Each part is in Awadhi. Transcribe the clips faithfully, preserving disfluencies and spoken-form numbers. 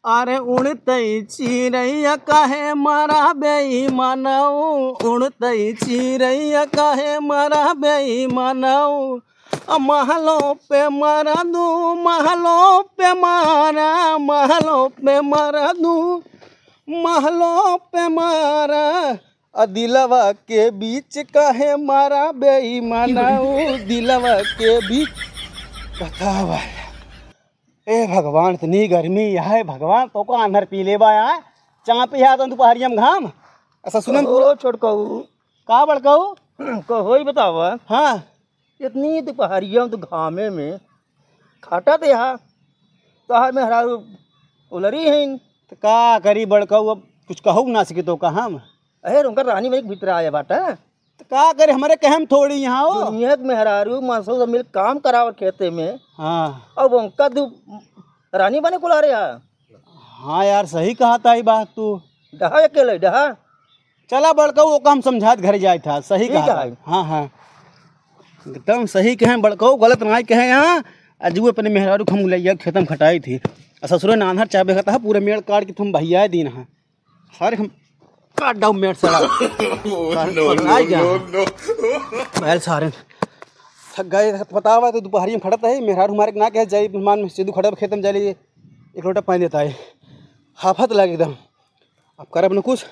अरे उड़तई चिरैया काहे मारा बेईमानऊ, उड़तई चिरैया काहे मारा बेईमानऊ। अ महलों पे मारा दू, महलों पे मारा, महलों पे मारा दू, महलों पे मारा। अ दिलवा के बीच काहे मारा बेईमानऊ, दिलवा के बीच। बतावा। ए भगवान, इतनी गर्मी है भगवान, तोका आन्हर पी लेबा यार। चापी है तो दुपहरिया में घाम। ऐसा सुनन ओ छोटकऊ। का बड़कऊ? कहो ही बतावा। हाँ। इतनी दुपहरिया में तो घामे में खटत यहाँ। तोहार मेहरारू उलरी हैं। तो का करी बड़कऊ, अब कुछ कहू ना सकी तोका हम। अरे उनका रानी बने के भीतर आया बाटा। तो का करे, हमरे कहम थोड़ी यहाँ हो। दुनिया के मेहरारू मानसो सब मिल काम करावत खेते में। हाँ। अब उनका दू रानी बने कुला रहे हैं। हाँ यार, सही कहा था ई बात तू। डहा अकेले, डहा। चला बड़कऊ, ओका हम समझात घरे जाए था, सही ठीक कहा है। था। हाँ, हाँ। एकदम सही कहे बड़कऊ, गलत ना कहे यहाँ। अजू अपने मेहरारू के हम उलैया खेतम खटाई थी। आ ससुरे नान्हर चाबे खाता है, पूरे मेड़ काट के तुम भैया दिन है। सारे हम काट डाउ मेड़ साला। सारे no, पगला no, गया। No, no। बैल सारे थक गए, बतावा तो दुपहरी में खड़त है, मेहरारू हमारे के ना कहे जाई, मेहमान में सिद्धू खड़ा खेत में जाली, एक लोटा पानी देता है, हाफत लगे एकदम। अब करब न कुछ,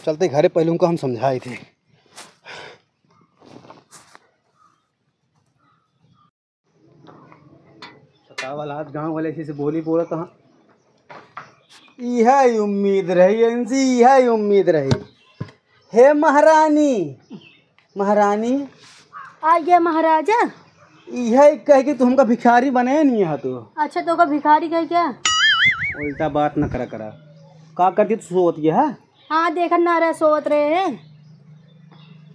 चलते घरे पहले उनको हम समझाए थे। सतावल हाथ गाँव वाले ऐसे से बोली बोलत हाँ। इहे उम्मीद रही इनसे, इहे उम्मीद रही। हे महारानी, महारानी। आ गया महाराजा। इहे कह के तू हमका भिखारी बने नहीं है तू। अच्छा, तोका भिखारी कह क्या? उल्टा बात न करा करा। का करती तू सोवत गया है? हाँ, देखत ना रहे, सोवत रहे हैं।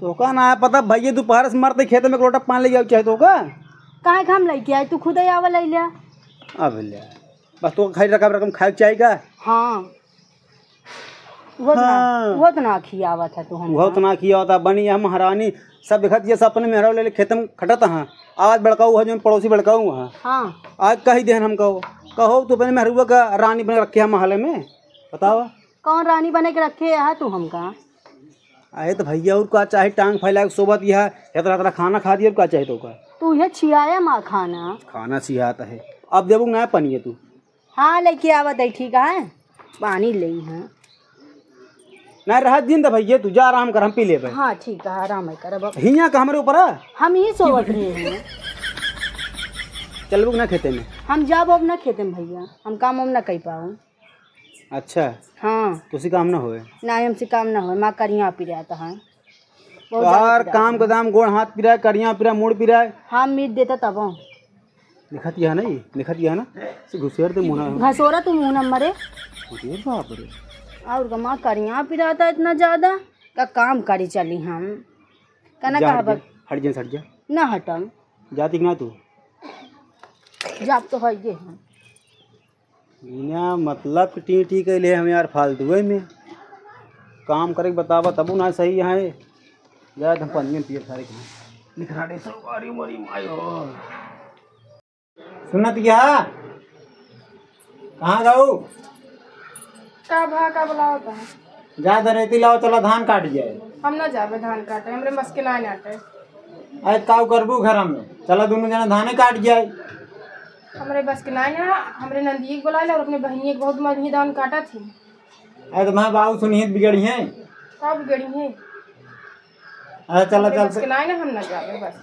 तोका ना पता भैया, दोपहर से मरते खेत में एक लोटा पानी ले जाओ चाहे तोका। काहे के हम लेके आए, तू खुद ही आवा ले लिया। अब ले। बस तोका खाली रकम रकम खाए के चाही का? हाँ। वो तो ना, हाँ। वो तो ना खियावत है तू हमका। वो तो ना खियावत है, बनी हम महारानी, सब देखत ये सब अपने मेहरारू ले ले खेत में खटत हाँ। आज बड़काऊ है जो पड़ोसी बड़काऊ हाँ। हाँ। आज कही देहन हमको, कहो तू अपने मेहरुआ का रानी बन रखे है महल में, बतावा। कौन रानी बने के रखे है तू हमका? अरे तो भैया और का चाही, टांग फैला के सोबत यह, इतना इतना खाना खा दिया और का चाही तोका? तू ये छियाया माँ खाना। खाना छियात है, अब देबू ना पानी है तू। हाँ लेके आवत है, ठीक है, पानी ले हाँ। ना रह दिन तो भैया तू जा आराम कर, हम पी लेबे। हाँ ठीक है, आराम है करब। हियाँ का हमरे ऊपर है? हम ही सोवत रहे हैं। चलबू ना खेते में? हम जाब अब ना खेते में भैया, हम काम वाम ना कर पाऊँ। अच्छा। हाँ। तुसी काम ना होए? ना, हमसे काम ना होए, माँ करिया पिरात है। बहुत ज्यादा तोहार पिरात काम है। का दाम गोड़ हाथ पिराए, करिया पिराए, मुड़ पिराए। हाँ, मीत देता तब। दिखत यह नहीं, दिखत यह ना, से घुसेड़ दे मुँह ना। घसोरा तू मुँह न मरे। अरे बाप रे। और का माँ करिया पिराता इतना ज्यादा, का काम करी चली हम। का ना जा, कहा हट जा, बस। हट जा, हट जा। ना हटम। जाती कि ना तू? जाब तो है ये हम। बिना मतलब के टी टी कैले हम यार फालतुए में। काम करे के बतावा तबो ना सही है। जा हम पानी पिए सारे के। निखराटे सब गाड़ी मरी माई हो। सुनत क्या? कहाँ जाऊ? का भा, का बुलावत है? जा दरेती लाओ, चला धान काट जाए। हम ना जाबे धान काटे, हमरे बस के नाय नाटे। अरे काऊ करबू घर में, चला दोनों जना धाने काट जाए। हमरे बस के नाय ना, हमरे नंदिये के बुला ले और अपने बहिनिये के, बहुत बढ़िया धान काटा थी। अरे तो मैं बाबू सुनिए बिगड़ी है। का बिगड़ी है? अरे चला हमरे बस चलते। के नाय ना, हम ना जाबे बस।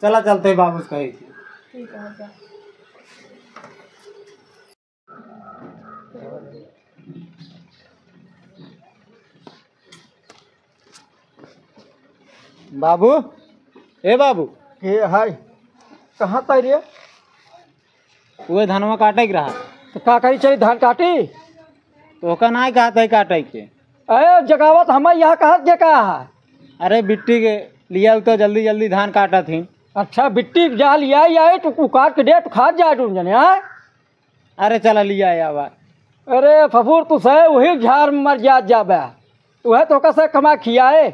चला चलते बाबू से कहे। ठीक है, जा। बाबू, ए बाबू। के हाय? कहाँ तै रे? उहे धनवा काटे के रहा। तो का करी चली धान काटी? तो ओका नाय कहत है काटे के। अरे जगावत हमें यहाँ कहत के का है? अरे बिट्टी के लिया तो जल्दी जल्दी धान काटत ही। अच्छा बिट्टी के जा लिया आई तो उ काट के दे तो खात जाए तुम जने, हाँ? अरे चला लिया आवा। अरे फफूर, तू सहे वही झार में मर जात जाबे। उहे तोका से कमा खियाए,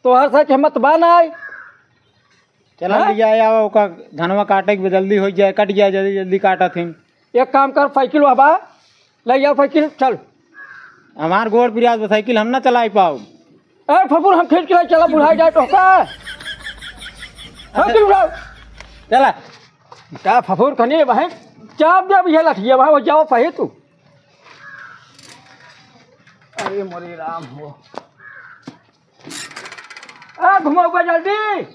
तोहर से हिम्मत बा नाय। चला हाँ? लिया आवा, ओका धनवा काटे के जल्दी हो जाए, कट जाए, जल्दी जल्दी काटत ही। एक काम कर, साइकिल हवा, ले जाओ साइकिल, चल। हमार गोड़ पिरात बा, साइकिल हम ना चलाई पाउब। ए फफूर, हम खींच के ले चला, बुढ़ाई जाए तो का? साइकिल उठाओ। चला। का फफूर कने बहन? चाप दे अब ये लठिया बा, वो जाओ सही तू। अरे मोरे राम हो। ए घुमाओ बा जल्दी।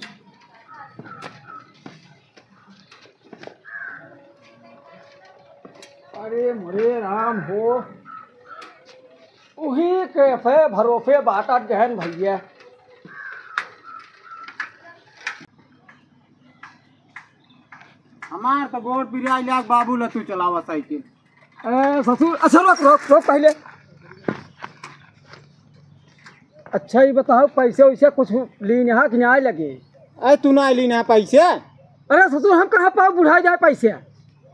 अरे मोरे राम हो। उही के पे भरोसे बाटा जहन भैया। हमार तो गोड़ पिराई लाग बाबू, ल तू चलावा साइकिल। ए, ससुर, अच्छा, रोक, रोक, रोक पहिले। अच्छा, ई बताओ, पैसे वैसे कुछ लीन हा कि नाहीं लगे? अरे, तू नाहीं लीन हा पैसे? अरे ससुर, हम कहाँ पाउब बुढ़ाई जाए पैसे?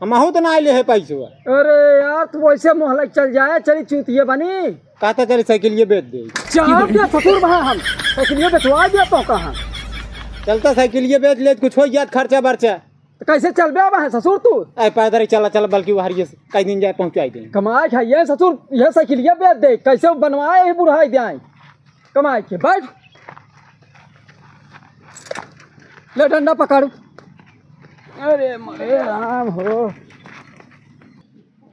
हमहू तो नाहीं ले है पैसे। अरे यार, तू वैसे मोहल्ला चल जाए, चली चूतिए बनी। कहता चली साइकिलिए बेच दे। चाप दे ससुर, वहाँ हम साइकिलिए बेचवा दे तो कहाँ? चलता साइकिलिए बेच ले, कुछ हो जात खर्चा बर्चा। तो कैसे चलबे अब है ससुर तू? ए, पैदल ही चला, चला, बल्कि वो हरिये से कई दिन जाए पहुँचाई दे। कमाए खाइए ससुर, यह साइकिलिया बेच दे, कैसे बनवाए ही बुढ़ाई दे आए। कमाए के बैठ। ले डंडा पकड़। अरे मरे राम हो।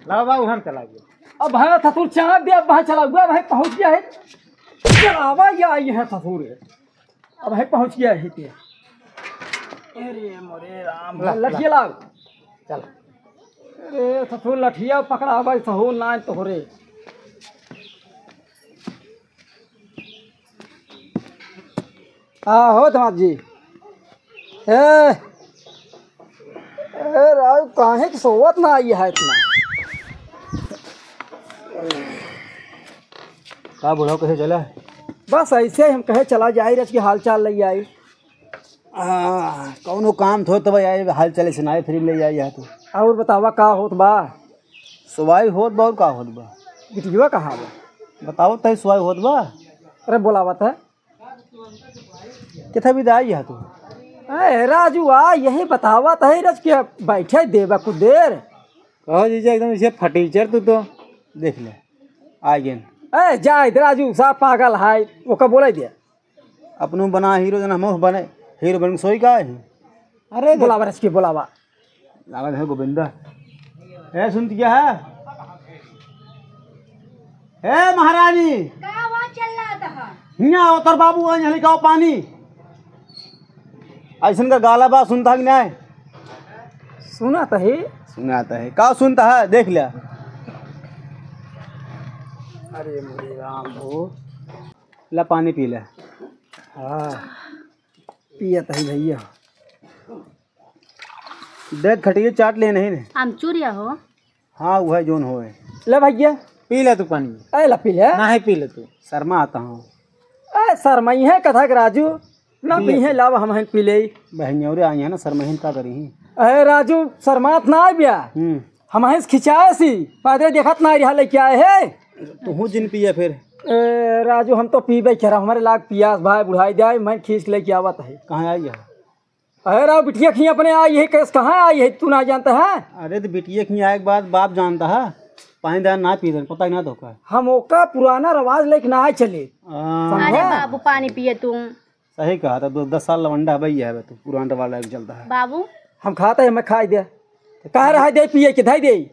लाओ बाबू, हम चला गए। अब है ससुर चाप दे, अब है चला हुआ, अब है पहुँच गया है। चलावा या आई है ससुर। अब है पहुँच गया है ते। अरे मोरे राम, ला, लठिया ला। लाओ। चल। अरे ससुर लठिया पकड़ा भाई, सहू ना तोहरे। आ हो दामाद जी। ए, ए राव, काहे कि सोवत ना आई है इतना? का बुढ़ऊ, कैसे चला? बस ऐसे ही हम कहे चला जाई, रच के हाल चाल लई आई। आ, कौनो काम थो तब आई, हाल चाल सुनाए, फिर ले आई है तू। और बतावा का होत बा? सुवाई होत बा और का होत बा? बिटिया कहाँ बा? बताओ तई सुवाई होत बा? अरे बोलावत है। किथे विदाई है तू? ए, राजू आ, यही बतावत है रच के बैठे देबा कुछ देर। कहो जीजा, एकदम इसे फटीचर तू तो। देख ले, आ गेन। ए, जा इधर राजू, सा पागल है, ओका बोला दे। अपनो बना हीरो, जना हमहू बने हीरो बन सोई का है? अरे दे- बोलावा रच के, बोलावा। लागत है गोविंदा। ए, सुनत क्या है? ए, महारानी! का आवाज चल रहा था? हियाँ आओ, तोर बाबू, वहीं लिखाओ पानी। ऐसन का गाला बा, सुनता कि नहीं? सुनत है। सुनत है। का सुनत है? देख लिया। अरे मोरे राम हो। ला, पानी पी ले। हाँ, पियत है भैया। देख, खटिया चाट ले नहीं ने। आमचूरिया हो। हाँ, वह जोन होए। ले भैया। पी ले तू पानी। ए, ला पी ले। नहीं पी ले तू। शर्मा आता हूँ। ए, शर्मा ही है कथा के राजू। ना पी ले पी है, तू। लाव हम हैं पी ले। बहनियों रे आई है ना, शर्मा ही का करी ही। ए, राजू, शर्मात ना आइ बिया। हम्म। हम हैं खिंचाए सी। पैदल देखत ना रिहा लेके आए है। तू जिन पिया फिर। ए, राजू, हम तो पीबे करा, हमारे लाग पियास भाई बुढ़ाई जाए, मैं खींच लेके आवत है। कहाँ आई है? अरे राव, बिटिया खी अपने आई है, केस कहाँ आई है, तू ना जानता है? अरे तो बिटिया खी आए के बाद बाप जानता है, पानी दान ना पी देन, पता ही ना तो का। हम ओका पुराना रवाज लेके ना चले। हाँ। अरे समझा? बाबू, पानी पिए तू। सही कहा था, दो, दस साल लवंडा है भैया, है तू पुराना रवाज लेके चलता है। बाबू। हम खाता है, मैं खाई दे। कहाँ रहा दे पिए के, धाई दे।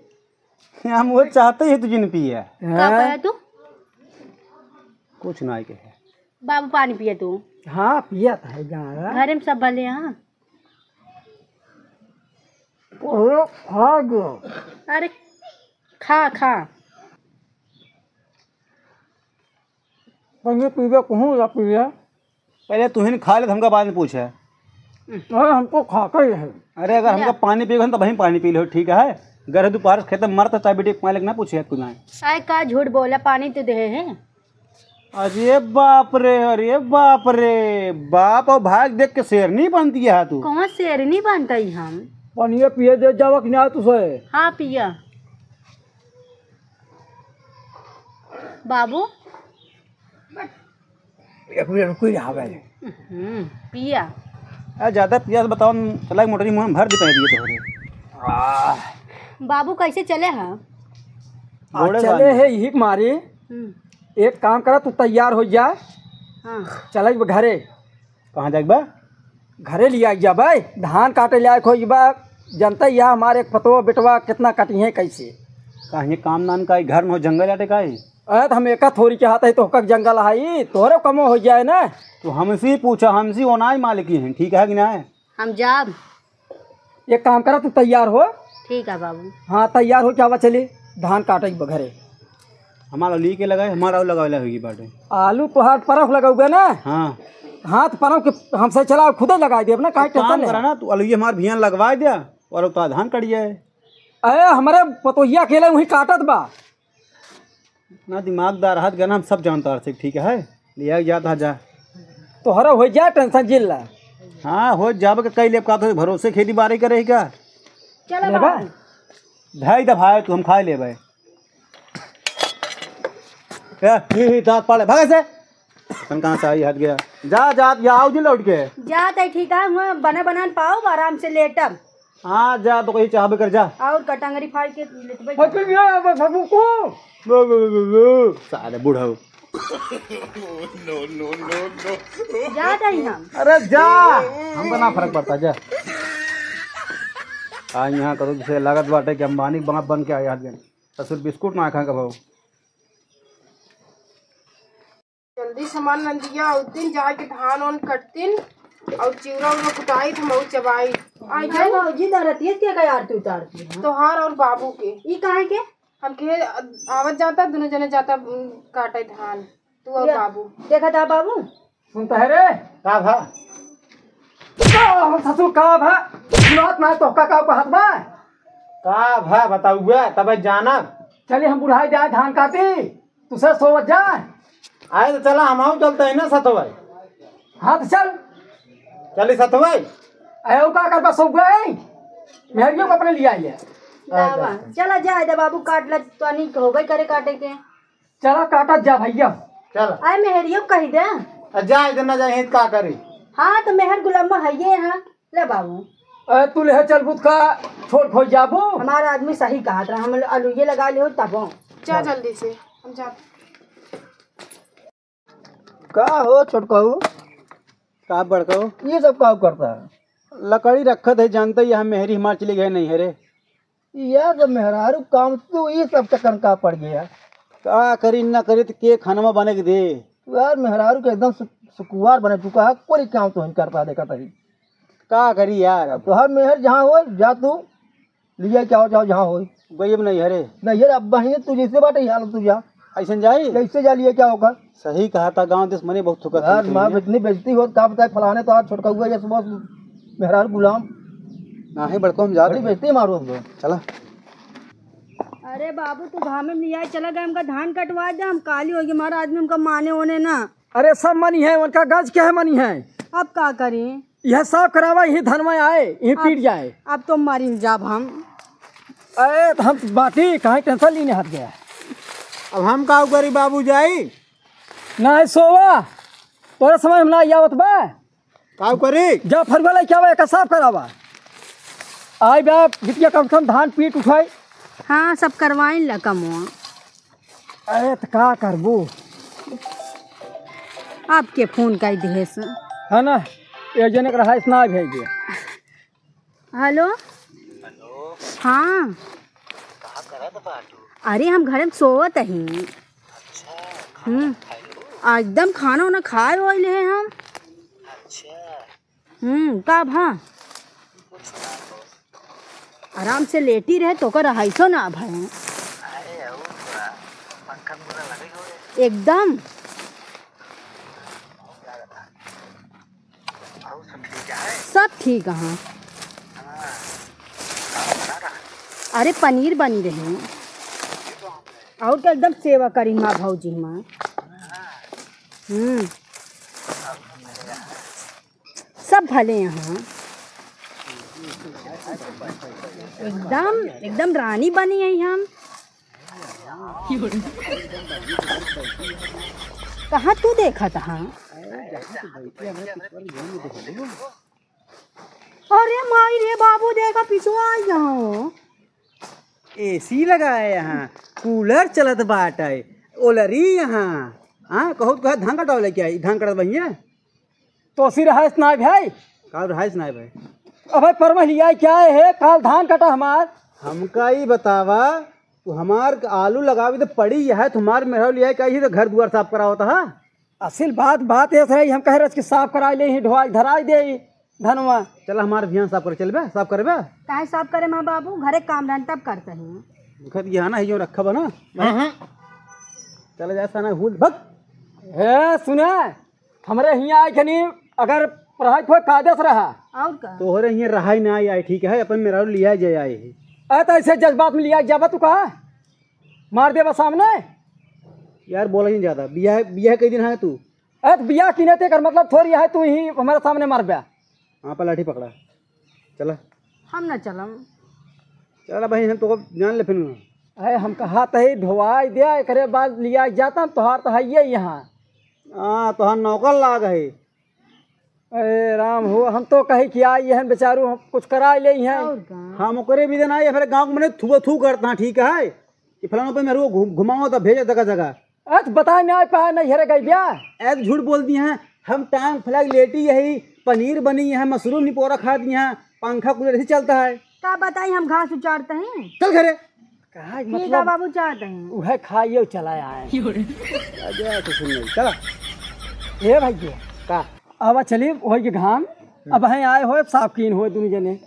हम वो चाहते ही तू जिन पिए। का हाँ? कहे तू? कुछ ना कहे। बाबू पानी पिए तू। हाँ, पिया तो है, जा रहा। घरे में सब भले हैं? ओहो, खा गयो। अरे, खा, खा। पहिले पीबे कहूँ या पीबे? पहिले तुहिन खा ले, हमका बाद में पूछे। अरे, हमको खा के ही है। अरे, अगर हमका पानी पीबे, तो वहीं पानी पी लो, ठीक है? घर दोपहर से खेत में मरता, चाय बेटी पानी लेके ना पूछे तू ना। आए का झूठ बोला, पानी तो दे है। अरे बाप रे, अरे बाप रे, बाप और भाग देख के शेरनी बनती है तू। कौन शेरनी बनता ही हम? पानी पिए दे जावा कि ना तुझे? हाँ पिया। बाबू। एक मिनट रुक ही रहा भाई। हम्म, पिया। आ, ज्यादा पिया से बताओ, चला के मोटरी मुँह में भर दे पाए दिए तोहरे। आह। बाबू कैसे चले हैं? आ, गोड़े चले बांधे। है यही के मारे। हम्म। एक काम करा, तू तैयार होइ जा। हाँ। चले घरे। कहाँ जाइक बा? घरे लिया जाबे, धान काटे लायक होइ बा। जनते या हमारे पतोह बेटवा कितना कटी है कैसे। कहीं काम नान का, घर में हो जंगल आटे का ही? अरे तो हम एका थोरी के हाथ है तो का जंगल है, तोहरे कमो होइ जाए ना। तो हमसे ही पूछा, हमसे ओनाई मालिकी हैं, ठीक है कि ना? हम जाब। एक काम करा, तू तैयार हो। ठीक है बाबू। हाँ, तैयार हो, क्या हुआ, चली धान काटे के घरे। हमार आलू के लगाए, हमार आलू लगावे ला होगी बाटे। आलू तोहार परख लगौगे ना? हाँ। हाँ, तो परख के हमसे चला, खुदे लगाई देब ना, काहे एक काम tension ले? करा ना, तू आलू ये हमार भियान लगवाए द्या और तो धान कट जाए। अरे, हमरे पतोहिया अकेले वहीं काटत बा। ना दिमागदार हाथ गना, हम सब जानता है, ठीक है, लिया जात हा जा। तोहरा हो जा, tension जिन ला। हाँ, हो जाब के कई लेब का, तो भरोसे खेती बाड़ी करे ही का? चलो लेबा? बाबू। धाई दफाए तू, हम खाए लेबे। ए, ही, ही, दांत पाड़े, भागे से। अपन कहाँ से आई, हट गया। जा, जा, या आओ जी लौट के। जात है, ठीक है, वहाँ बना बनान पाओ, आराम से लेटब। हाँ, जा, तो कहीं चाहबे कर, जा। और कटंगरी फाड़ के लेटबे। अरे, ये, ये, बाबू को। लो, लो, लो, लो, लो। साले बूढ़ा हो। जात है हम। अरे, जा, हमका ना फर्क पड़ता, जा। आ, यहाँ करो, जैसे लागत बाटे कि अंबानी बाप बन के आए, हट गए। तो सिर्फ बिस्कुट ना खा के भाव। जल्दी सामान नंदिया, उस दिन जाके धान वान कटतिन और चिउरा उरा कुटाई तो मऊ चबाई। आई अरे जाओ। भौजी, दरतिया के का आरती उतारती है? तोहार और बाबू के। ई काहे के? हम के आवत जाता, दोनों जने जाता, उम, काटे धान, तू और या, बाबू। देखा था बाबू? सुनता है रे? का भा? का हो ससुर, का भा? सुनात ना तो का, का कहत बा? का भा बताउबे, तबे जानब। चली हम बुढ़ाई जाए धान काटी, तू से सोवत जा। आए तो चला, हम आऊ चलते हैं ना सतवाई। हाँ तो चल। चली सतवाई। आयो का करबा सो गए। मेहरियो को अपने लिया ले। लावा। अच्छा, अच्छा। चला जाए दे बाबू, काट ले, तो नहीं होबे करे काटे के। चला काटत जा भैया। चल। आए मेहरियो कही दे। आ, जाए दे ना जाए, का करी? हाँ, तो मेहर गुलाम है ये, हाँ। ले बाबू। ए, तू ले चल बुत का छोट खोई जाबू। हमारा आदमी सही कहत रहा, हम अलुए लगा लियो तबो। जा जल्दी से, हम जा। का हो छोटकाऊ? का बड़काऊ? ये सब का करता है? लकड़ी रखत है, जानते ही हम मेहरी हमार चली गए नहीं है रे। यार, जब मेहरारू काम तू ई सब चक्कर का पड़ गया? का करी न करी त के खानवा बने के दे? यार, मेहरारू के एकदम सु-, सुकुवार बने चुका है, कोई काम तो नहीं करता, देखा तही। का करी यार अब? तो हर मेहर जहाँ होय, जा तू, लिया के आओ, जाओ जहाँ होय। गई अब नहीं हरे। नहीं यार, अब बहिने तू जैसे बाटे, हाल तू जा। ऐसन जाई? कैसे जा लिए, क्या होगा? सही कहा था, गाँव देश मने बहुत थुका यार, थी माँ तुमने। इतनी बेइज्जती होत, का बताए, फलाने तो आज छोटका हुआ, ये सुबह मेहरारू गुलाम। नाही बड़को, हम जात बड़ी हई। बेइज्जती मारो हम लोग। चला। अरे बाबू, तू घामे में लिया चला गया, हमका धान कटवा दे, हम काली होगी, हमारा आदमी हमका माने होने ना। अरे सब मनी है, उनका गज क्या है मनी है। अब का करी? यह साफ करावा, यही धनवा आए, यही अब, पीट जाए। अब तो मरिन जाब हम। अरे तो हम बाटी, कहाँ tension लेने हट गया। अब हम का करी बाबू जाई? नाही सोवा, तोरे समझ में ना आवत बा। का करी? जा फरुआ लेके आवा, एका साफ करावा। आई बा, बिटिया कम से कम धान पीट उठाई। हाँ, सब करवाइन ला कमवा। अरे त का करबू? आपके फोन कई दिहेस। है ना, एक जने के रहाइश ना भेज दिया। हेलो। हेलो। हाँ। का करत बाटू? अरे, हम घरे में सोवत ही। अच्छा, हम्म। खाना खाइलू? आ, एकदम खाना उना खाए होइले है हम। अच्छा। हम्म, का भा? कुछ ना हो। आराम से लेटी रहे, तो कर रहाइसो ना भय। अरे, और का? पंखा पूरा लगे हो रे। एकदम। और सब ठीक है? सब ठीक है। हाँ। अरे पनीर बनी रहे। और का एकदम सेवा करी माँ भौजी माँ। हम्म। सब भले यहाँ। एकदम, एकदम रानी बनी है हम। कहाँ तू देखत हा? अरे माई रे बाबू, देखा पिछुआ आई यहाँ हो। एसी लगा है यहाँ। कूलर चलत बाटे, ओलरी यहाँ। हाँ, कहूँ तो कहे धान कटावे लेके आई, धान कटत बहिए। तो सी रहाइस नाय भाई। का रहाइस नाय भाई? अबे परवा लिया क्या है, काल धान कटा हमार। हमका ई बतावा, तू हमार आलू लगावे तो पड़ी यह, तुम्हार मेहरारू लिया का ही तो घर दुआर साफ करावत हा? असिल बात, बात ऐस रही, हम कह रहे कि साफ कराई ले ही, ढोआई धराई दे ही धनवा। चला हमार भियान साफ करे चलबे, साफ करबे। काहे साफ करे माँ बाबू, घरे काम रहन तब करते हैं। देखत यहाँ ना है जो रखा बा ना। हाँ, हाँ। चला जा साना हुल भग। हे सुने, हमरे हियाँ आए खनी, अगर रहाई कोई कायदे से रहा। और का? तोहरे हियाँ रहाई ना आई, आई ठीक है, अपन मेहरारू लिया जाए आए है। अरे तो ऐसे जज्बात में लिया जाबा तू कहा? मार देबा सामने। यार बोला नहीं ज्यादा, बियाह, बियाह कई दिन है तू? अरे तो बियाह किने ते कर मतलब थोड़ी है तू ही हमारे सामने मारबा। हाँ, पर लाठी पकड़ा। चला। हम ना चलम। चला भाई, हम तो जान ले फिर। अरे हम कहा तही ढोवाई दे, एकरे बाद लिया जाता, तोहार तो है ये यहाँ। हाँ, तोहार नौकर लाग है। अरे राम हो, हम तो कही कि आई यहन बेचारू, हम कुछ करा ले हैं। और का? हम ओकरे भी देना है, फिर गाँव में थू थू करता, ठीक है कि फलाना पे मेरे को घुम-, घुमाओ तो भेजे जगह जगह। अरे तो बताए नहीं पाए, नहीं हेरे गई ब्याह। ऐसे झूठ बोल दिए हैं, हम टांग फैला के लेटी यही, पनीर बनी है, मशरूम निपोरा खा दिए हैं, पंखा कूलर ही चलता है। का बताई, हम घास उचारते हैं। चल घरे। कहा ठीक है मतलब? बाबू, चाहते हैं। उहे खाइए चला आए। अरे तो सुन नहीं, चला। ए भाई के का? अब चली वही के घाम, अब हैं आए हो, साफ कीन हो दोनों जने।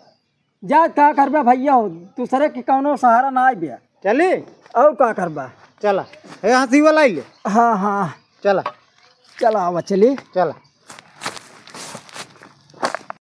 जा का करबा भैया हो, दूसरे के कौनो सहारा ना आए बे। चली? और का करबा? चला। ए, हंसी वाला ही ले। हाँ, हाँ। चला। चला, आवा, चली। चला।